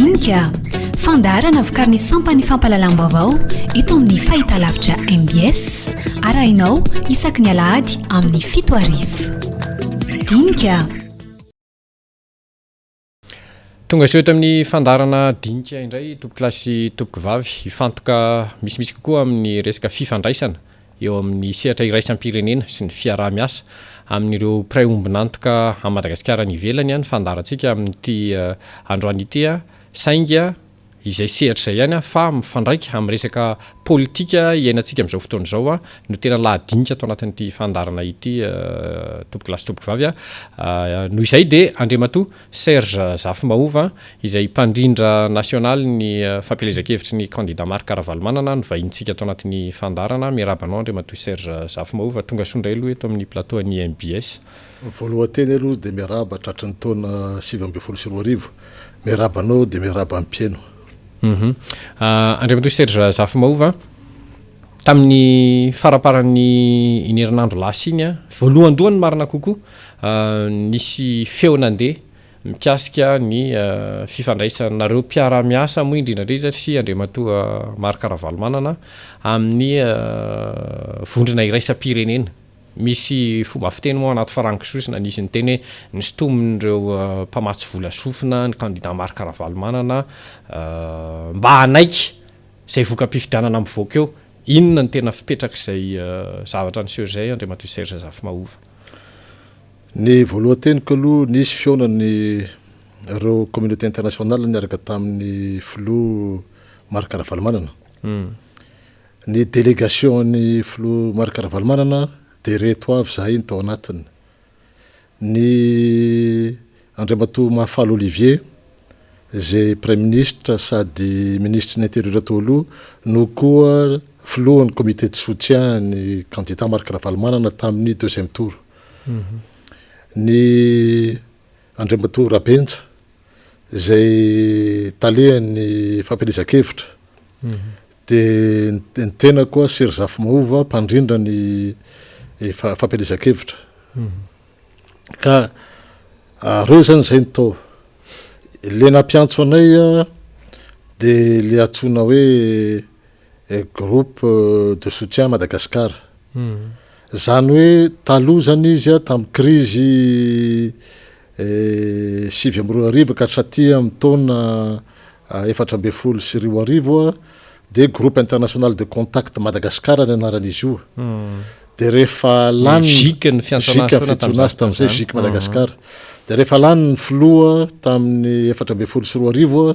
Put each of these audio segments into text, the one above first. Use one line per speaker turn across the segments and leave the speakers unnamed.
Dinika, fandaharana vokarin'ny sampan'ny fampahalalam-baovao eto amin'ny fahitalavitra mbs, arahinao isaky ny alahady amin'ny 7 hariva. Dinika.
Tonga soa eto amin'ny fandaharana Dinika indray tompokolahy sy tompokovavy. Hifantoka misimisy kokoa amin'ny resaka fifandraisana eo amin'ny sehatra iraisam-pirenena sy ny fiaraha-miasa amin'ireo mpiray ombon'antoka amin'i Madagasikara any ivelany ny fandaharantsika amin'ity androany ity saingy izay sehatra izay ihany fa mifandraika amin'ny resaka politika iainantsika amin'izao fotoana izao no tena lahadinika ato anatin'ity fandaharana ity tompokolahy sy tompokovavy. Noho izay dia Andriamatoa Serge Zafimahova izay mpandrindra nasionaly ny fampielezan-kevitry ny kandida Marc Ravalomanana no vahinintsika ato anatin'ny fandaharana. Miarahaba anao Andriamatoa Serge Zafimahova, tonga soa indray aloha eto amin'ny plateau an'ny mbs.
Voalohan-teny aloha dia miarahaba tratry ny taona 2019. Miarahaba anao dia miarahaba ny mpihaino.
Andriamatoa Serge Zafimahova, tamin'ny faramparan'ny iny herinandro lasa iny, voalohandohany marina kokoa, nisy feo nandeha mikasika ny fifandraisanareo mpiara-miasa moa indrindra indrindra sy Andriamatoa Marc Ravalomanana amin'ny vondrona iraisam-pirenena. Misy fomba fiteny moa anaty farango-sosona, nisy niteny hoe nisintomin'ireo mpamatsy vola sofina ny kandida Marc Ravalomanana mba hanaiky izay voka-pifidianana mivoaka eo. Inona no tena fipetrak'izay zavatra niseho izay Andriamatoa Serge Zafimahova?
Ny voalohan-teniko aloha, nisy fihaonan'ny ireo communauté internationale niaraka tamin'ny filoha Marc Ravalomanana. Ny délégation an'ny filoha Marc Ravalomanana dia ireto avy izahay no tao anatiny. Ny Andriamatoa Mahafaly Olivier izay Praiminisitra sady Minisitry ny Intérieur teo aloha no koa filohan'ny comité de soutien ny kandida Marc Ravalomanana tamin'ny deuxième tour. Ny Andriamatoa Rabenja izay talehan'ny fampielezan-kevitra dia ny tena koa Serge Zafimahova mpandrindra ny fampielezan-kevitra. Ka reo zany zay ny tao. Le nampiantso anay de le antsoina hoe groupe de soutien Madagascar. Zany hoe taloha zany izy tamin'ny crise 2009 ka hatraty amin'ny taona 2014 dia Groupe International de Contact Madagascar ny anaran'izy io. Dia rehefa lany
GIC ny fiantsoana
azy foana tamin'izay, tamin'izay GIC Madagascar. Dia rehefa lany ny filoha tamin'ny 2014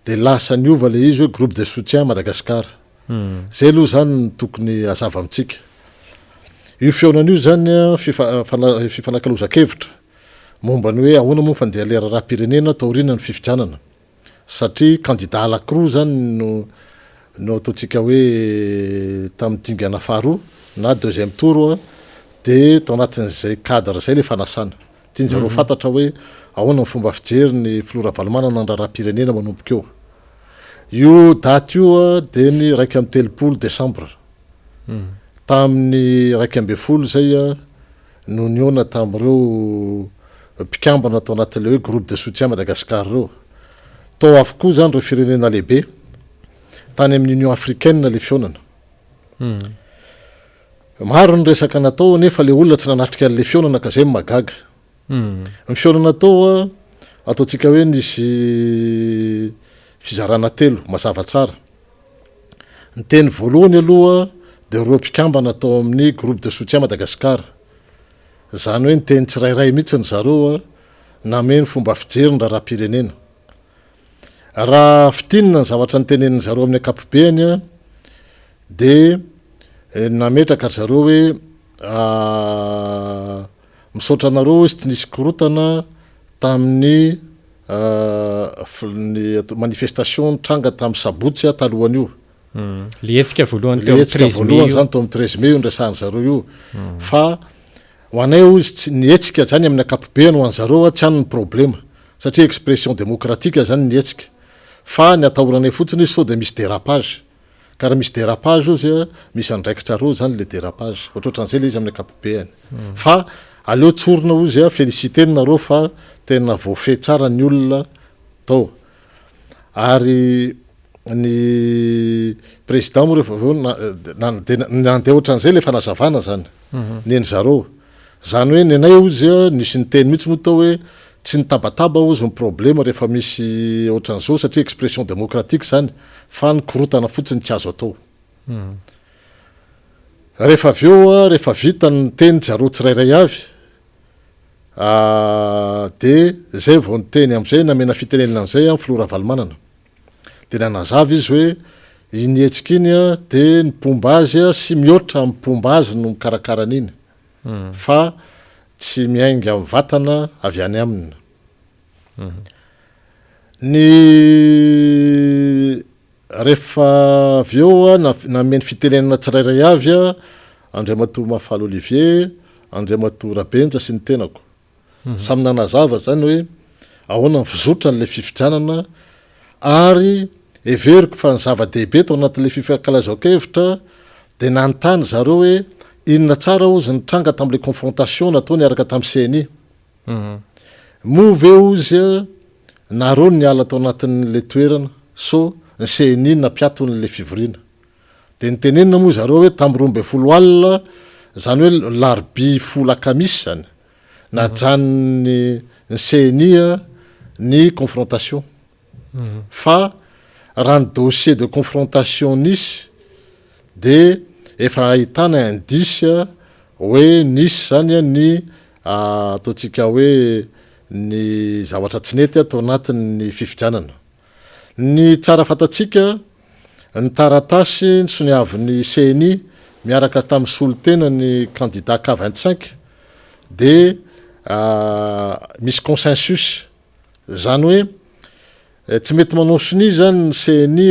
dia lasa niova ilay izy hoe Groupe de Soutien Madagascar. Izay aloha izany no tokony hazava amintsika. Io fihaonana io izany fifanakalozan-kevitra momba ny hoe ahoana moa ny fandehan'ilay raharaham-pirenena taorianan'ny fifidianana. Satria kandida anankiroa izany no no ataontsika hoe tamin'ny dingana faharoa na deuxième tour dia tao anatin'izay cadre izay ilay fanasana. Tian-jareo fantatra hoe ahoana ny fomba fijery ny filoha Ravalomanana ny raharaham-pirenena manomboka eo. Io daty io dia ny 31 desambra. Tamin'ny 11 izay no nihaona tamin'ireo mpikambana tao anatin'ilay hoe Groupe de soutien Madagascar ireo. Tao avokoa izany ireo firenena lehibe. Tany amin'ny Union africaine ilay fihaonana. Maro ny resaka natao nefa ilay olona tsy nanatrika an'ilay fihaonana ka izay no mahagaga. Ny fihaonana tao, ataontsika hoe nisy fizarana telo mazava tsara. Ny teny voalohany aloha dia ireo mpikambana tao amin'ny Groupe de soutien Madagascar. Izany hoe niteny tsirairay mihitsy ry zareo namehy ny fomba fijery ny raharaham-pirenena. Raha fintinina ny zavatra notenenin-dry zareo amin'ny ankapobeny dia nametraka ry zareo hoe misaotra anareo izy tsy nisy korontana tamin'ny ny manifestation nitranga tamin'ny sabotsy talohan'io.
Le hetsika voalohany teo amin'ny
treize mai io. Zany teo amin'ny treize mai io niresahan-dry zareo io. Fa ho anay hoy izy tsy ny hetsika zany amin'ny ankapobeny ho an'zareo tsy any ny problema satria expression démocratique zany ny hetsika fa ny atahoranay fotsiny izy sao dia misy dérapage. Ka raha misy dérapage ozy a, misy andraikitrareo zany le dérapage. Ohatrohatran'izay le izy amin'ny ankapobeany. Fa aleo tsorina ozy a, féliciter nareo fa tena voafehy tsara ny olona tao. Ary ny président moa rehefa avy eo na dia nandeha ohatran'izay ilay fanazavana zany neny zareo. Zany hoe nenay hozy nisy niteny mihitsy moa tao hoe tsy ny tabataba hozy ny problema rehefa misy ohatran'izao satria expression démocratique zany fa ny korotana fotsiny tsy azo atao. Rehefa avy eo rehefa vita ny teny zareo tsirairay avy Dia izay vao niteny amin'izay, namena fitenenana amin'izay ny filoha Ravalomanana. Dia nanazava izy hoe iny hetsika iny dia ny mpomba azy sy mihoatra amin'ny mpomba azy no mikarakara an'iny fa tsy miainga mivantana avy any aminy. Ny Rehefa avy eo nameno fitenenana tsirairay avy Andriamatoa Mahafaly Olivier, Andriamatoa Rabenja sy ny tenako. Samy nanazava izany hoe ahoana ny fizotran'ilay fifidianana ary heveriko fa ny zava-dehibe tao anatin'ilay fifankalazan-kevitra dia nanontany zareo hoe inona tsara hozy ny tranga tamin'ilay confrontation natao niaraka tamin'ny CNI. Moa ve ozy nareo niala tao anatin'le toerana so ny ceni nampiato an'le fivoriana? De nitenenina moa zareo hoe tam 12 alina zany hoe larobia hifoha lakamisy zany najanon'ny ny ceni ny confrontation Fa raha ny dossier de confrontation nisy de efa ahitana indice hoe nisy zany ny ataontsika hoe ny zavatra tsy nety tao anatin'ny fifidianana. Ny tsara fantatsika, ny taratasy nosoniavin'ny ceni miaraka tamin'ny solontenan'ny candidat K 25 de misy consensus Izany hoe tsy mety manao sonia izany ny ceni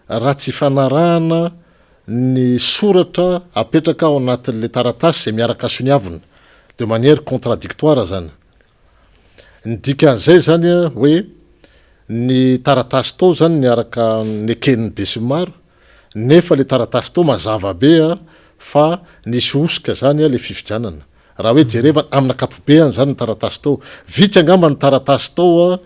raha tsy ifanarahana ny soratra apetraka ao anatin'ilay taratasy izay miaraka soniavina, de manière contradictoire izany. Ny dikan'izay izany hoe ny taratasy tao izany niaraka neken'ny besinimaro nefa ilay taratasy tao mazava be fa nisy hosoka izany ilay fifidianana. Raha hoe jerevana amin'ny ankapobeany izany ny taratasy tao, vitsy angamba ny taratasy tao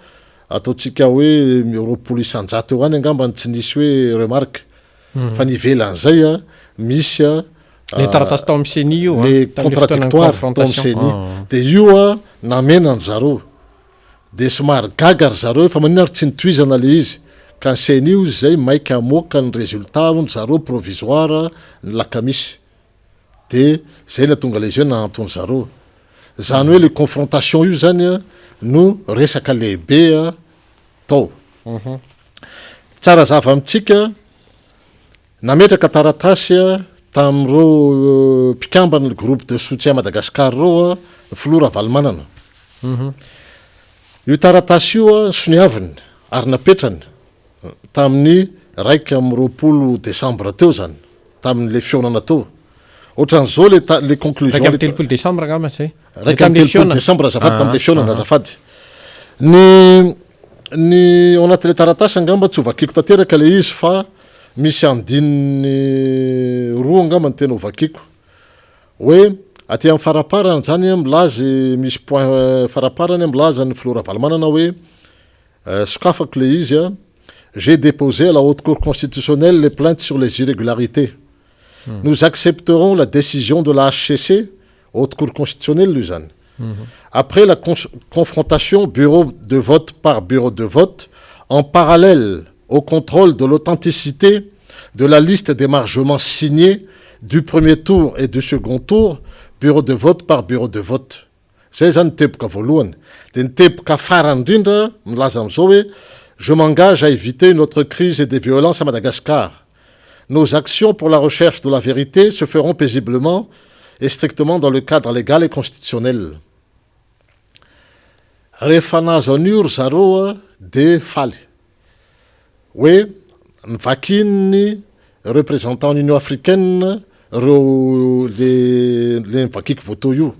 ataontsika hoe 20 isan-jato eo ihany angamba no tsy nisy hoe remarque fa ny ivelan'izay misy
Le taratasy tao amin'ny ceni io
le contradictoire tao amin'ny ceni dia io namena an-dry zareo dia somary gaga ry zareo hoe fa maninona ary tsy nitohizana le izy ka ny ceni hozy izay maika hamoaka ny résultat hono zareo provisoire ny lakamisy De zay nahatonga ilay izy hoe nahanton zareo. Zany hoe le confrontation io zany a no resaka lehibe a tao. Tsara hazava amintsika, nametraka taratasy a tamin'ireo mpikambana ny groupe de soutien Madagascar ireo a ny filoha Ravalomanana. Io taratasy io a soniaviny ary napetrany tamin'ny 21 desambra teo zany, tamin'ilay fihaonana teo. Ohatran'izao le ta- le conclusion.
31 desambra angamba zay.
31 desambra azafady, tamin'ilay fihaonana azafady. Ny ny ao anatin'ilay taratasy angamba tsy ho vakiko tanteraka ilay izy fa misy andininy roa angamba no tena ho vakiko. Hoe aty amin'ny faraparany zany milaza misy point faraparany milaza ny filoha Ravalomanana hoe Sokafako ilay izy a, J'ai déposé à la Haute Cour constitutionnelle les plaintes sur les irrégularités. Nous accepterons la décision de la HCC, Haute Cour constitutionnelle io zany, après la confrontation bureau de vote par bureau de vote, en parallèle au contrôle de l'authenticité de la liste d'émargement signée du premier tour et du second tour, bureau de vote par bureau de vote. Zay zany ny teboka voalohany. Dia ny teboka farany indrindra milaza amin'izao hoe, Je m'engage à éviter une autre crise et des violences à Madagascar. Nos actions pour la recherche de la vérité se feront paisiblement et strictement dans le cadre légal et constitutionnel. Rehefa nahazo an'io ry zareo dia faly. Hoe novakian'ny représentant ny Union Africaine reo le le novakiako vao teo io.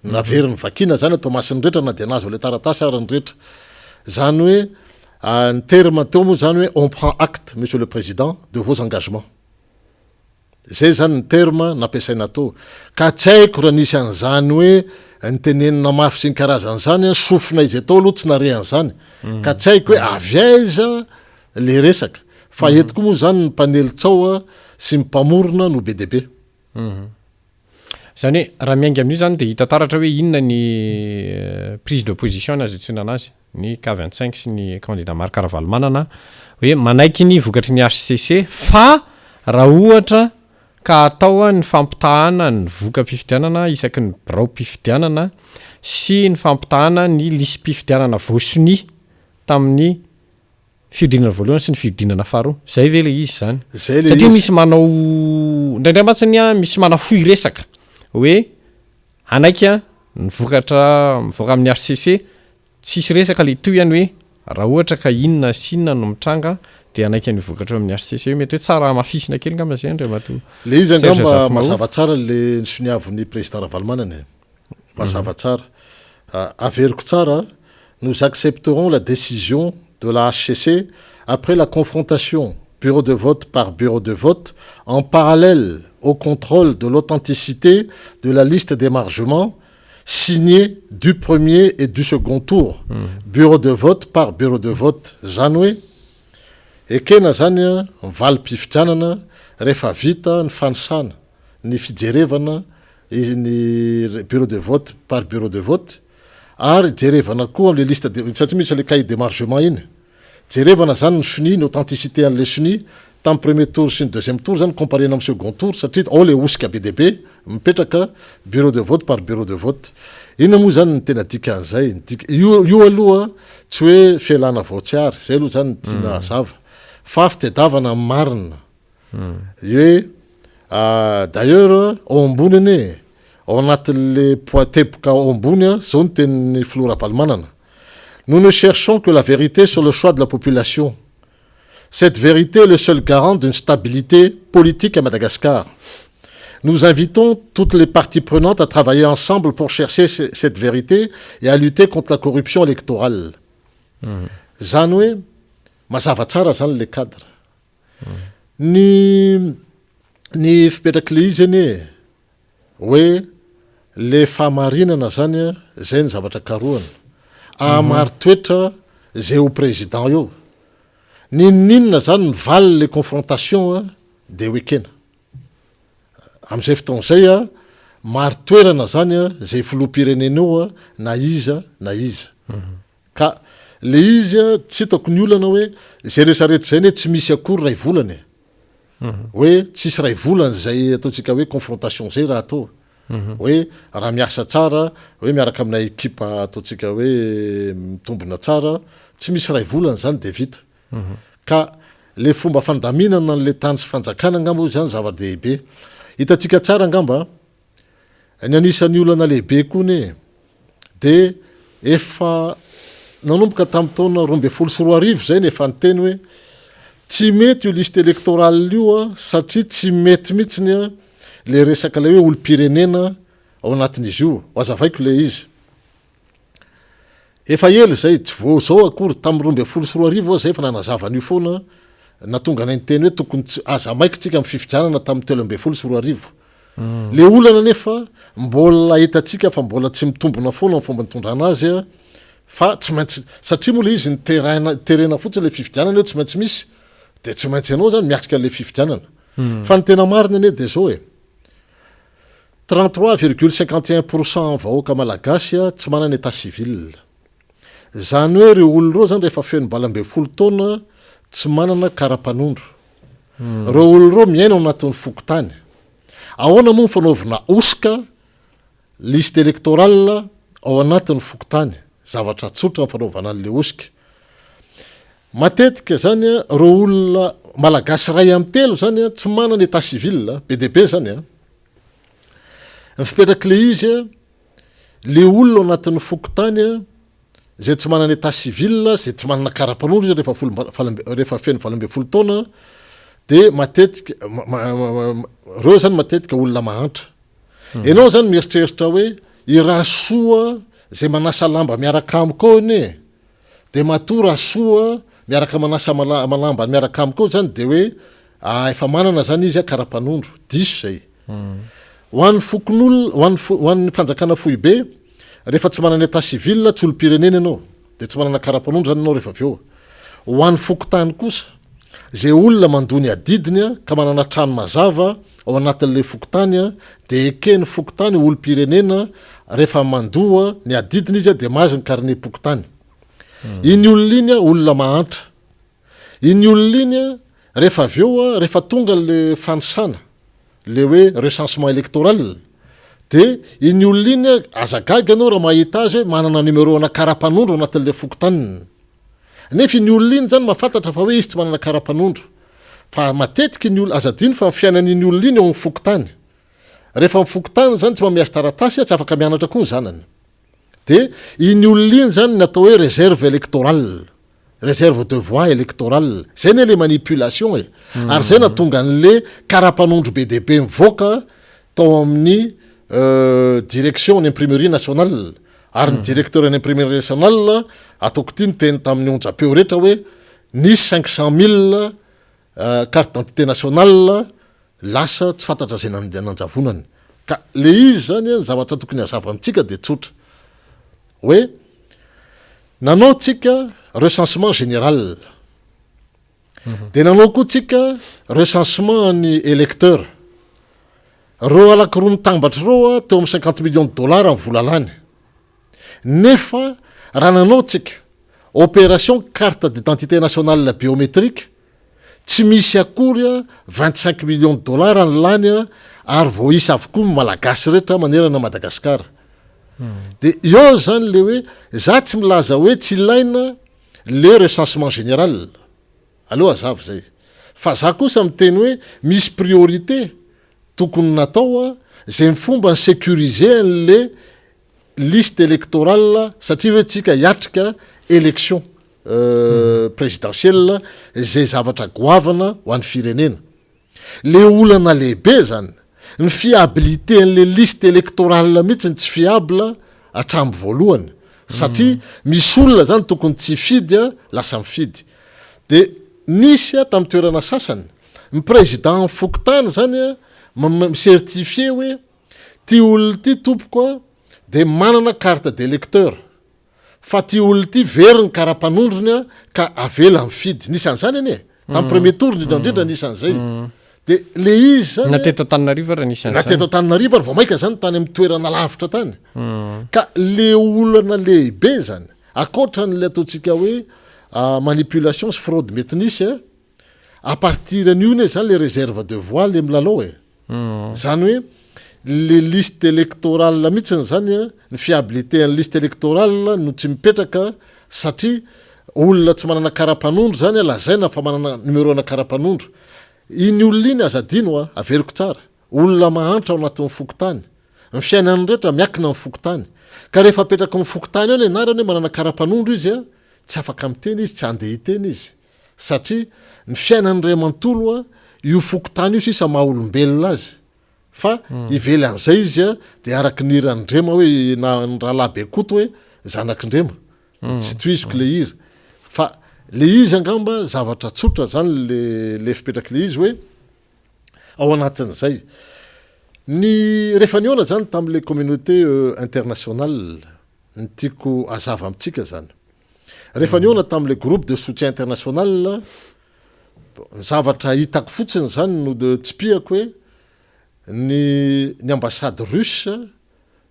Naveriny vakiana zany atao mason'ny rehetra na dia nahazo an'ilay taratasy ary ny rehetra. Zany hoe ny terme teo moa zany hoe on prend acte monsieur le président de vos engagements. Zay zany ny terme nampiasaina teo. Ka tsy haiko raha nisy an'izany hoe nitenenina mafy sy ny karazan'izany an, sofina izay tao aloha tsy nare an'izany. Ka tsy haiko hoe avy aiza. le resaka. Fa eto koa moa zany ny mpanely tsao sy ny mpamorona no be dia be.
Izany hoe raha miainga amin'io izany dia hita taratra hoe inona ny prise de position azo iantsoana anazy, ny K 25 sy ny candidat Marc Ravalomanana hoe manaiky ny vokatry ny hcc fa raha ohatra ka atao ny fampitahana ny voka-pifidianana isaky ny biraom-pifidianana sy ny fampitahana ny lisi-pifidianana voasonia tamin'ny Fihodinana voalohany sy ny fihodinana faharoa. Zay ve le izy zany?
Zay le
Satria
izy.
misy manao, indraindray mantsy ny an misy manafohy resaka hoe hanaiky an ny vokatra mivoaka amin'ny HCC, tsisy resaka le tohiny hoe raha ohatra ka inona sy inona no mitranga dia hanaiky an'io vokatra eo amin'ny HCC io. Mety hoe tsara hamafisina kely ngamba zay Andriamatoa
Le izy
Serge
angamba
Zafimahova.
mazava tsara le nisoniavin'ny président Ravalomanana e. Mazava tsara. Averiko tsara, nous accepterons la décision de la HCC après la confrontation bureau de vote par bureau de vote en parallèle au contrôle de l'authenticité de la liste d'émargement signée du premier et du second tour, bureau de vote par bureau de vote. Zany hoe ekena zany ny valim-pifidianana rehefa vita ny fanisana, ny fijerevana ny bureau de vote par bureau de vote ary jerevana koa amle liste de satria misy le cahier d'émargement iny jerevana zany ny sonia ny authenticité anle sonia tam premier tour sy ny deuxième tour zany comparena am second tour satria ao le hosika be dia be mipetraka bureau de vote par bureau de vote inona moa zany ny tena dikan'izay ny dika io io aloha tsy hoe fialana vao tsy ary zay aloha zany ny tiana hazava fa fitedavana ny marina Ie, d'ailleurs ao ambony anie e, ao anatin'le poids teboka ao ambony a, zao ny tenin'ny filoha Ravalomanana, Nous ne cherchons que la vérité sur le choix de la population. Cette vérité est le seul garant d'une stabilité politique à Madagascar. Nous invitons toutes les parties prenantes à travailler ensemble pour chercher cette vérité et à lutter contre la corruption électorale. Zany hoe mazava tsara zany le cadre. Ny ny fipetrak'le izy anie e, hoe le fahamarinana zany a, zay ny zavatra karohana, ahamari-toetra zay ho président eo, n'inon'inona zany ny valiny le confrontation a de ho ekena, am'zay fotoana zay a mari-toerana zany a zay filoham-pirenena eo a na iza na iza. Ka le izy a tsy hitako ny olana hoe zay resaretra zay anie tsy misy akory ray volana e! Hoe tsisy ray volana zay ataontsika hoe confrontation zay raha atao hoe raha miasa tsara hoe miaraka amina ekipa ataontsika hoe mitombina tsara tsy misy ray volana zany de vita ka le fomba fandaminana an'le tany sy fanjakana angamba hoy zany zava-dehibe hitantsika tsara angamba Ny anisan'ny olana lehibe koa anie dia efa nanomboka tamin'ny taona 2012 izay no efa niteny hoe tsy mety io liste électorale io a satria tsy mety mihitsiny a le resaka ilay hoe olom-pirenena ao anatin'izy io. Ho azavaiko ilay izy. Efa ela izay, tsy vao izao akory, tamin'ny 2012 aho izay efa nanazava an'io foana, nahatonga anay niteny hoe tokony tsy, aza maika tsika amin'ny fifidianana tamin'ny 2013. Le olana anefa mbola hitantsika fa mbola tsy mitombina foana ny fomba nitondrana azy fa tsy maintsy, satria moa le izy niteraina, terena fotsiny le fifidianana hoe tsy maintsy misy, de tsy maintsy ianao zany miatrika an'le fifidianana. Fa ny tena marina anie de zao e, 33 virgule 51 pour cent vahoaka malagasy tsy manana état civil. Izany hoe ireo olona ireo zany rehefa feno 18 taona tsy manana kara-panondro. Ireo olona ireo miaina ao anatin'ny fokontany. Ahoana moa ny fanaovana hosoka liste électorale ao anatin'ny fokontany? Zavatra tsotra ny fanaovana an'ilay hosoka. Matetika zany ireo olona malagasy iray amin'ny telo zany tsy manana état civil, be dia be zany an. Ny fipetrak'ilay izy an, le olona ao anatin'ny fokontany an, izay tsy manana état civil, izay tsy manana kara-panondro izy rehefa folo rehefa feno 18 taona dia matetika ireo zany matetika olona mahantra. Ianao zany mieritreritra hoe i Rasoa izay manasa lamba miaraka amiko ao anie Dia matoa Rasoa miaraka manasa lamba miaraka amiko eo zany dia hoe efa manana zany izy kara-panondro. Diso zay. Ho an'ny fokonolona, ho an'ny ho an'ny fanjakana foibe, rehefa tsy manana état civil, tsy olom-pirenena ianao, dia tsy manana kara-panondro zany ianao rehefa avy eo. Ho an'ny fokontany kosa, izay olona mandoa ny adidiny ka manana trano mazava ao anatin'ilay fokontany dia eken'ny fokontany ho olom-pirenena rehefa mandoa ny adidiny izy dia mahazo ny karnem-pokontany. Iny olona iny olona mahantra. Iny olona iny rehefa avy eo rehefa tonga le fanisana, le hoe recensement électoral dia iny olona iny aza gaga ianao raha mahita azy hoe manana numéro ana karapanondro anatin'le fokontaniny. Nefa iny olona iny zany mahafantatra fa hoe izy tsy manana karapanondro. Fa matetika iny olona, aza adino fa ny fiainan'iny olona iny eo amin'ny fokontany. Rehefa amin'ny fokontany zany tsy manome azy taratasy, tsy afaka mianatra koa ny zanany. Dia iny olona iny zany ny atao hoe réserve électorale, réserve de voix électorale. Zay anie le manipulation e. Ary zay nahatonga an'le karapanondro be dia be mivoaka tao amin'ny direction ny imprimerie nationale. Ary ny directeur ny imprimerie nationale, ataoko ity niteny tamin'ny onjam-peo rehetra hoe nisy 500 mille carte d'identité nationale Lasa tsy fantatra izay nanjavonany. Ka le izy zany ny zavatra tokony hazava amintsika dia tsotra. Hoe nanao tsika recensement général. Dia nanao koa tsika recensement ny électeur. Reo alakiroa mitambatra ireo teo amin'ny 50 millions de dollars ny vola lany. Nefa raha nanao tsika opération carte d'identité nationale biométrique Tsy misy akory a 25 millions de dollars ny lany a ary voaisa avokoa ny malagasy rehetra manerana Madagascar. De eo zany le hoe za tsy milaza hoe tsy ilaina le recensement général, aleo hazava zay, fa za kosa miteny hoe misy priorité tokony natao a zay ny fomba ni-sécuriser an'le liste électorale satria hoe tsika hiatrika élection présidentielle izay zavatra goavana ho an'ny firenena. Le olana lehibe zany, ny fiabilité an'le liste électorale mihitsy ny tsy fiable hatramin'ny voalohany satria misy olona zany tokony tsy hifidy lasa mifidy. De nisy tamin'ny toerana sasany, ny président fokontany zany mi-certifier hoe ty olona ity tompoko a de manana carte d'électeur fa ty olona ity very ny karapanondrony a ka avela mifidy. Nisy an'izany anie e, tamin'ny premier tour indrindra indrindra nisy an'izay. De le izy zany
Na teto Antananarivo ary nisy
na
an'izany.
Teto Antananarivo ary vao maika zany tany amin'ny toerana lavitra tany. Ka le olana lehibe zany, ankoatran'le ataontsika hoe manipulation sy fraude mety nisy a, À partir an'io anie zany le réserve de voix le milalao e. Zany hoe le liste électorale mihitsiny zany a, ny fiabilité an'ny liste électorale no tsy mipetraka satria olona tsy manana karapanondro zany a lazaina fa manana numéro ana karapanondro. Iny olona iny aza adino a, averiko tsara, olona mahantra ao anatin'ny fokontany, ny fiainany rehetra miakina amin'ny fokontany. Ka rehefa apetraky ny fokontany ao ny anarany hoe manana karapanondro izy a, tsy afaka miteny izy, tsy handeha hiteny izy. Satria ny fiainany iray manontolo a, io fokontany io sisa maha olombelona azy. Fa ivelan'izay izy a, dia araka ny hiran'i Ndrema hoe na ny rahalahy Bekoto hoe zanak'i Ndrema. Tsy tohiziko le hira. Fa le izy angamba zavatra tsotra zany le le fipetrak'le izy hoe ao anatin'izay. Ny rehefa nihaona zany tamin'le communauté internationale, ny tiako hazava amintsika zany. Rehefa nihaona tamin'ilay groupe de soutien international, ny zavatra hitako fotsiny izany no de tsipihako hoe ny ny ambassade russe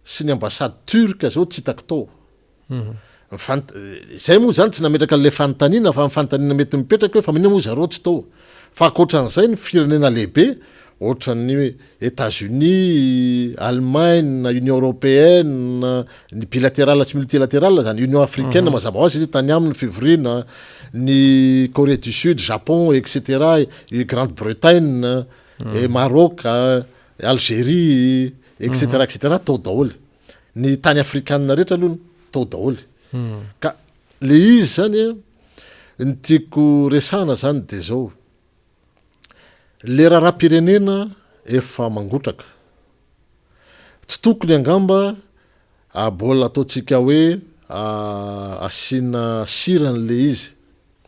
sy ny ambassade turque zao tsy hitako tao. Ny fant- izay moa zany tsy nametraka an'ilay fanontaniana fa ny fanontaniana mety mipetraka hoe fa maninona moa zareo tsy tao. Fa ankoatran'izay ny firenena lehibe ohatran'ny Etats-Unis, Allemagne, Union Européenne, ny bilatéral sy multilatéral zany, Union Africaine mazava ho azy izy tany aminy fivoriana, ny Corée du Sud, Japon et cetera, i Grande Bretagne, et Maroc, Algérie et cetera et cetera tao daholo. Ny tany afrikanina rehetra aloha tao daholo. Ka le izy zany an, ny tiako resahana zany de zao, le raharaham-pirenena efa mangotraka, tsy tokony angamba mbola ataontsika hoe asiana sirany le izy,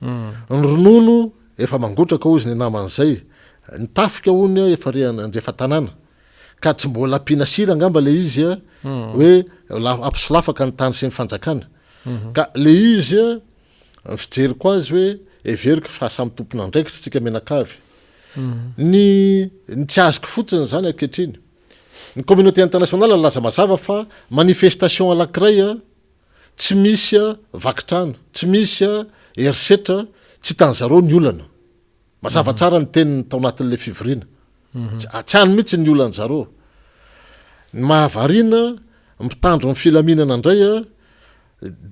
ny ronono efa mangotraka hozy ny naman'izay, ny tafika hono efa re andrefa-tanàna, ka tsy mbola ampiana sira angamba le izy a, hoe ampisolafaka ny tany sy ny fanjakana, ka le izy a, ny fijeriko azy hoe. heveriko fa samy tompon'andraikitra isika mianakavy. Ny ny tsy azoko fotsiny izany ankehitriny, ny communauté internationale nilaza mazava fa manifestation anankiray tsy misy vaky trano, tsy misy herisetra, tsy hitan'zareo ny olana. Mazava tsara ny teniny tao anatin'ilay fivoriana. Tsy any mihitsy ny olan'ny zareo. Ny mahavariana, mpitandro ny filaminana indray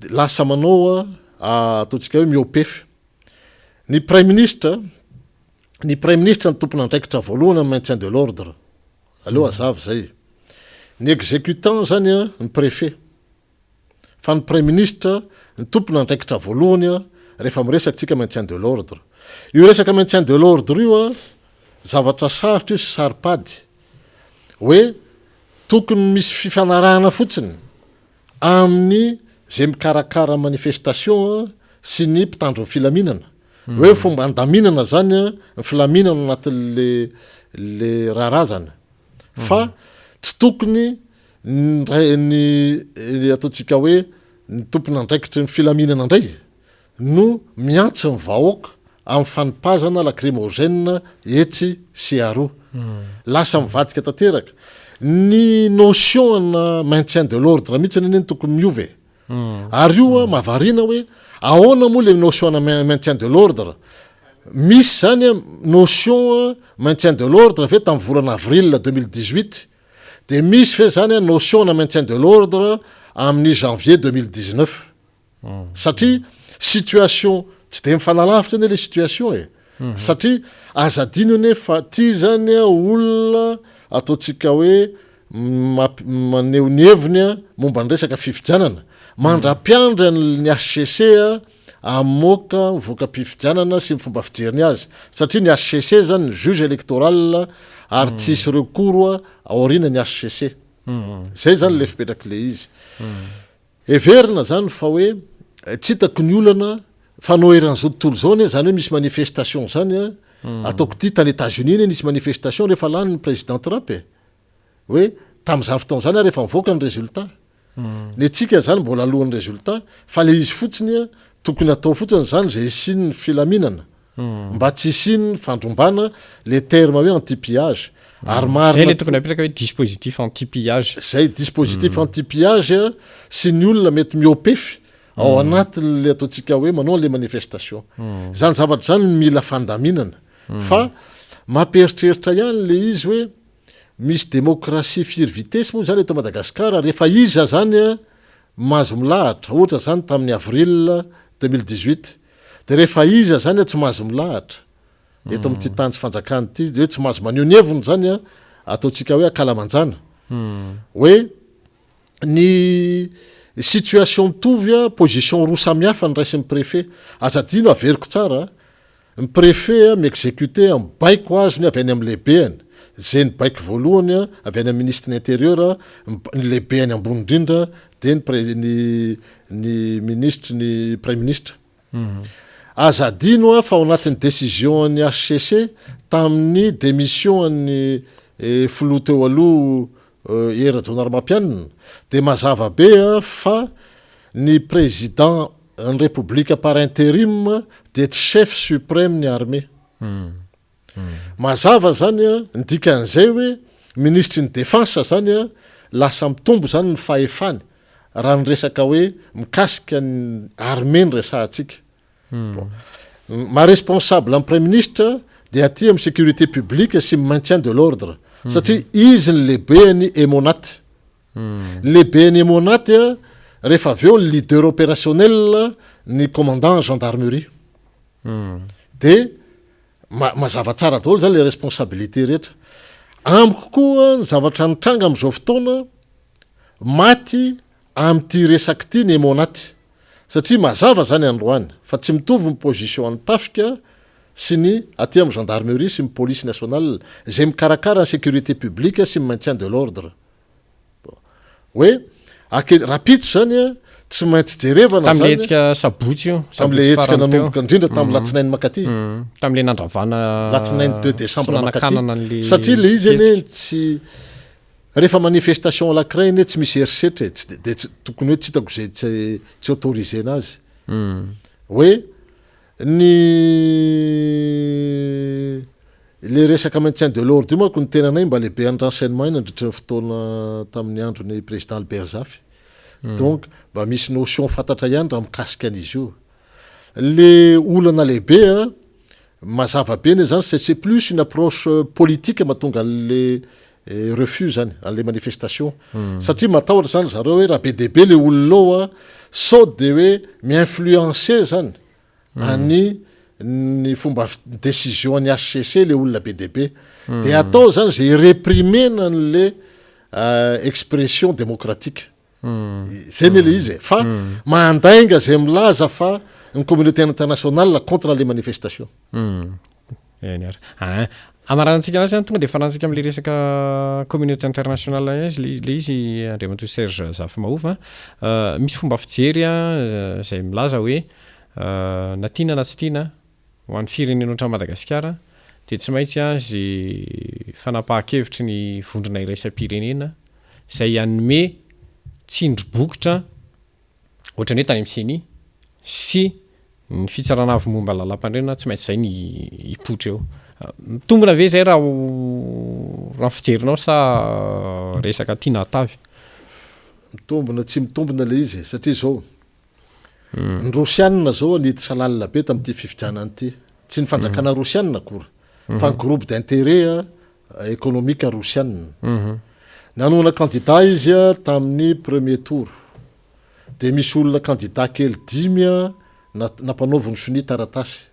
lasa manao ataontsika hoe mihoa-pefy. Ny praiminisitra, ny praiminisitra no tompon'andraikitra voalohany amin'ny maintien de l'ordre. Aleo hazava izay. Ny exécutant zany ny préfet. Fa ny praiminisitra ny tompon'andraikitra voalohany rehefa miresaka tsika maintien de l'ordre. Io resaka maintien de l'ordre io zavatra sarotra io sy saropady. Hoe tokony misy fifanarahana fotsiny amin'ny ze mikarakara manifestation sy ny mpitandro ny filaminana. Hoe fomba andaminana zany ny filaminana ao anatin'le le raharaha zany. Fa tsy tokony Ny ny ataontsika hoe ny tompon'andraikitry ny filaminana indray no mihantsy ny vahoaka amin'ny fanipazana lacrymogène etsy sy aroa. Lasa mivadika tanteraka. Ny notion ana maintien de l'ordre mihitsy anie no tokony miova e. Ary io mahavariana hoe ahoana moa le notion ana maintien de l'ordre? Misy zany notion maintien de l'ordre ve tamin'ny volana avril 2018 Dia misy ve zany notion na maintien de l'ordre amin'ny janvier 2019? Satria situation tsy dia mifanalavitra anie le situation e. Satria aza adino anie fa ty zany olona ataontsika hoe mamp- maneho ny heviny momba ny resaka fifidianana, mandra-piandry ny HCC hamoaka ny voka-pifidianana sy ny fomba fijeriny azy satria ny HCC zany ny juge électoral ary tsy hisy recours aoriana ny HCC. Zay zany le fipetrak'le izy. Heverina zany fa hoe tsy hitako ny olana fa no eran'izao tontolo izao anie zany hoe misy manifestation zany a, ataoko ty tany Etats-Unis anie nisy manifestation rehefa lany ny président Trump e. Hoe tamin'izany fotoana izany ary efa mivoaka ny résultat. Ny antsika izany mbola alohan'ny résultat fa le izy fotsiny tokony atao fotsiny izany izay hisian'ny filaminana mba tsy hisian'ny fandrombana le terme hoe anti pillage. Ary marina
Zay le tokony apetraka hoe dispositif anti pillage.
Zay dispositif anti pillage sy ny olona mety mihoa-pefy ao anatin'le ataontsika hoe manao an'le manifestation. Izany zavatra izany mila fandaminana fa mampieritreritra ihany le izy hoe Misy demokrasia firy vitesse moa izany eto Madagasikara rehefa iza zany mahazo milahatra, ohatra zany tamin'ny avril 2018, de rehefa iza zany tsy mahazo milahatra eto amin'ity tany sy fanjakana ity, de hoe tsy mahazo maneho ny heviny zany ataontsika hoe ankalamanjana, hoe ny situation mitovy position roa samihafa ny raisin'ny préfet, aza adino averiko tsara Ny préfet mi-executer ny baiko azony avy any amin'ny lehibehany, izay ny baiko voalohany avy any amin'ny minisitry ny intérieur, ny lehibehany ambony indrindra dia ny pré- ny ny minisitry ny praiminisitra. Aza adino fa ao anatin'ny décision an'ny HCC tamin'ny démission an'ny filoha teo aloha Hery Rajaonarimampianina dia mazava be fa ny président ny Repoblika par interim dia tsy chef supreme ny armée. Mazava zany ny dikan'izay hoe minisitry ny défense zany lasa mitombo zany ny fahefany raha ny resaka hoe mikasika ny armée no resahantsika. Bon. Maha responsable ny praiminisitra dia aty amin'ny sécurité publique sy ny maintien de l'ordre satria izy ny lehiben'ny Emmonat. Ny lehiben'ny Emmonat rehefa avy eo ny leader opérationnel ny commandant gendarmerie. Dia mazava tsara daholo zany le responsabilité rehetra. Amiko koa ny zavatra nitranga amin'izao fotoana maty amin'ity resaka ity ny Emmonat. Satria mazava zany androany fa tsy mitovy ny position an'ny tafika sy ny aty amin'ny gendarmerie sy ny police nationale izay mikarakara ny sécurité publique sy ny maintien de l'ordre. Bon. Hoe ake rapitso zany a tsy maintsy jerevana
zany. Tamin'le hetsika sabotsy io.
Tamin'le hetsika nanomboka indrindra tamin'ny latsinainy makaty.
Tamin'le nandravana
latsinainy 2 décembre makaty. Satria le izy anie tsy Rehefa manifestation anankiray anie tsy misy herisetra e, tsy de tsy tokony hoe tsy hitako izay tsy tsy autoriser-na azy. Hoe Ny le resaka maintien de l'ordre io manko ny tenanay mba lehibe an'ny renseignement io nandritry ny fotoana tamin'ny andron'ny président Albert Zafy. Donc mba misy notion fantatra ihany raha mikasika an'izy io. Le olana lehibe a, mazava be anie zany, c'est plus une approche politique mahatonga an'le refus zany, an'le manifestation. Satria matahotra zany zareo hoe raha be dia be le olona ao a, sao de hoe mi-influencer zany any ny fomba décision an'ny HCC le olona be dia be. De atao zany zay hi-reprimer-na an'le expression démocratique. Zay anie le izy e. Fa mandainga zay milaza fa ny communauté internationale contre le manifestation.
Eny ary. Aa amaranantsika anazy zany tonga de faranantsika am'le resaka communauté internationale izy le le izy Andriamatoa Serge Zafimahova. Misy fomba fijery a zay milaza hoe na tiana na tsy tiana ho an'ny firenena ohatran'i Madagasikara de tsy maintsy a ze fanapahan-kevitry ny vondrona iraisam-pirenena izay hanome tsindry bokotra ohatran'ny hoe tany amin'ny Ceni sy ny fitsarana avo momba ny lalàmpanorenana tsy maintsy izay ny hipoitra eo. Mitombina ve izay raha raha ny fijerinao sa resaka tiana hatavy?
Mitombina tsy mitombina ilay izy e, satria izao, ny Rosianina izao niditra lalina be tamin'ity fifidianana ity, tsy ny fanjakana rosianina akory fa ny groupe d'intérêt économique rosianina. Nanohana candidat izy tamin'ny premier tour. Dia misy olona candidat kely dimy nampanaoviny sonia taratasy.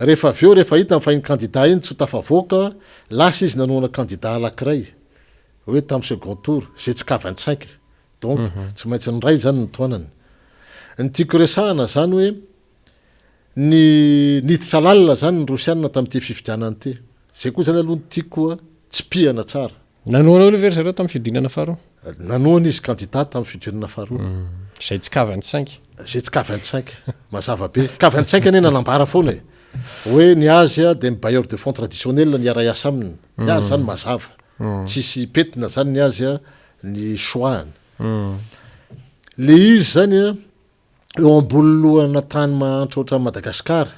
Rehefa avy eo, rehefa hitany fa iny candidat iny tsy ho tafavoaka, lasa izy nanohana candidat anankiray, hoe tamin'ny second tour, izay tsy K 25. Donc, tsy maintsy ny iray izany no tohanany. Ny tiako resahana izany hoe, Ny niditra lalina zany ny rosianina tamin'ity fifidianana ity. Zay koa zany aloha no tiako tsipihana tsara.
Nanohana aloha ve ry zareo tamin'ny fihodinana faharoa?
Nanohana izy candidat tamin'ny fihodinana faharoa.
Izay tsy K 25.
Izay tsy K 25. Mazava be. K 25 anie nanambara foana e. Hoe ny azy dia ny bailleur de fonds traditionnel no hiara-hiasa aminy. Ny azy zany mazava. Tsisy pentina zany ny azy ny choix-ny. Le izy zany an. eo ambony lohana tany mahantra ohatran'i Madagasikara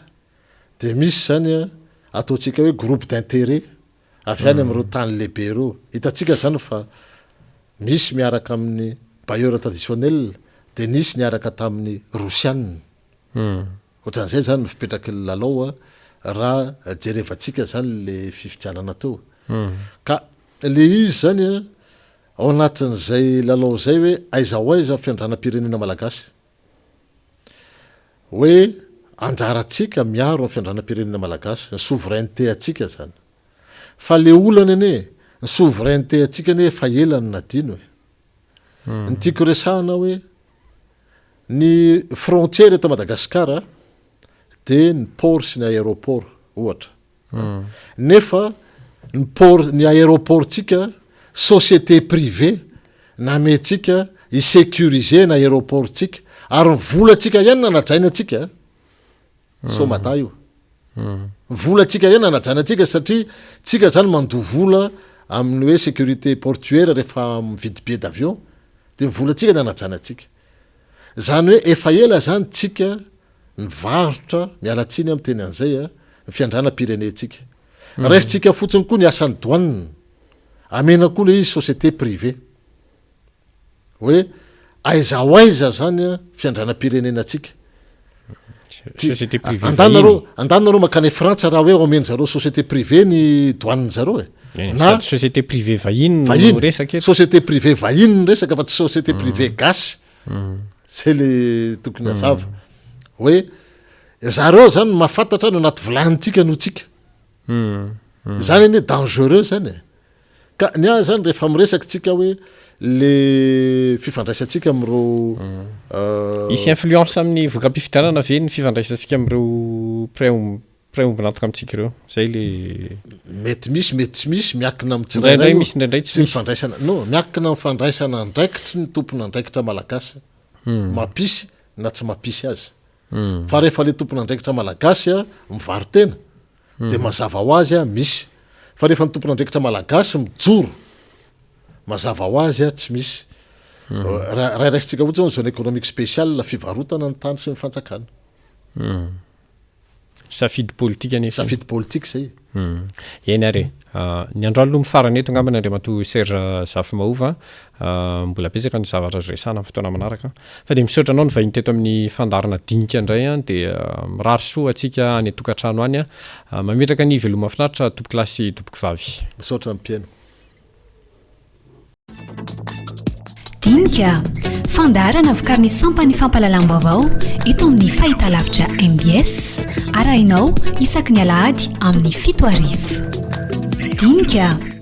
dia misy izany ataontsika hoe groupe d'intérêt avy any amin'ireo tany lehibe ireo. Hitantsika izany fa misy miaraka amin'ny bailleur traditionnel dia nisy niaraka tamin'ny Rosiana. Ohatran'izay izany ny fipetraky ny lalao raha jerevantsika izany le fifidianana teo. Ka le izy izany Ao anatin'izay lalao izay hoe aiza ho aiza ny fiandranam-pirenena malagasy? Hoe anjarantsika miaro ny fiandranam-pirenena malagasy, ny souveraineté antsika izany. Fa le olana anie, ny souveraineté antsika anie efa ela no nadino e. Ny tiako resahana hoe ny frontière eto Madagasikara dia ny port sy ny aéroport ohatra. Nefa ny port, ny aéroport-tsika société privée nameantsika hi-sécuriser ny aéroport-tsika ary ny volantsika ihany nanajaina antsika, Somada io. Ny volantsika ihany nanajaina antsika satria tsika zany mandoa vola amin'ny hoe sécurité portuaire rehefa mividy billet d'avion de ny volantsika nanajaina antsika. Zany hoe efa ela zany tsika Nivarotra, miala tsiny aho miteny an'izay a, ny fiandranam-pirenentsika. Raisintsika fotsiny koa ny asan'ny douane. Amena koa ilay izy société privée. Hoe aiza ho aiza zany a fiandranam-pirenenantsika.
Société privée
Andany nareo, andany nareo mankany Frantsa raha hoe omen zareo société privée ny douane zareo e.
Na société privée vahiny no resaka
eto. Société privée vahiny ny resaka fa tsy société privée gasy. Zay le tokony hazava. Hoe zareo zany mahafantatra ny anaty vilanintsika noho tsika. Zany anie dangereux zany e. Ka ny ahy zany rehefa miresaka tsika hoe le fifandraisantsika amin'ireo
Hisy influence amin'ny voka-pifidianana ve ny fifandraisantsika amin'ireo mpiray Mpiray ombon'antoka amintsika ireo. Zay le.
Mety misy, mety tsy misy, miankina amin'ny
tsirairay Indraindray misy, indraindray tsy
misy. Sy ny fandraisana, non, miankina amin'ny fandraisana andraikitry ny tompon'andraikitra malagasy. Mampisy na tsy mampisy azy. Fa rehefa le tompon'andraikitra malagasy mivaro-tena, dia mazava ho azy misy. Fa rehefa ny tompon'andraikitra malagasy mijoro, mazava ho azy tsy misy. Raha raisintsika fotsiny zao ny zone économique spéciale, fivarotana ny tany sy ny fanjakana.
Safidy politika anefa iny.
Safidy politika izay.
Eny ary e. Ny andro aloha mifarana eto angambany Andriamatoa Serge Zafimahova a. Mbola betsaka ny zavatra azo resahana amin'ny fotoana manaraka. Fa dia misaotra anao nivahiny teto amin'ny fandaharana dinika indray an, dia mirary soa antsika any an-tokantrano any an. Mametraka ny veloma finaritra tompokolahy sy tompokovavy.
Misaotra ny mpihaino.
Dinika, fandaharana vokarin'ny sampan'ny fampahalalam-baovao eto amin'ny fahitalavitra mbs, arahinao isaky ny alahady amin'ny hariva. Dinika.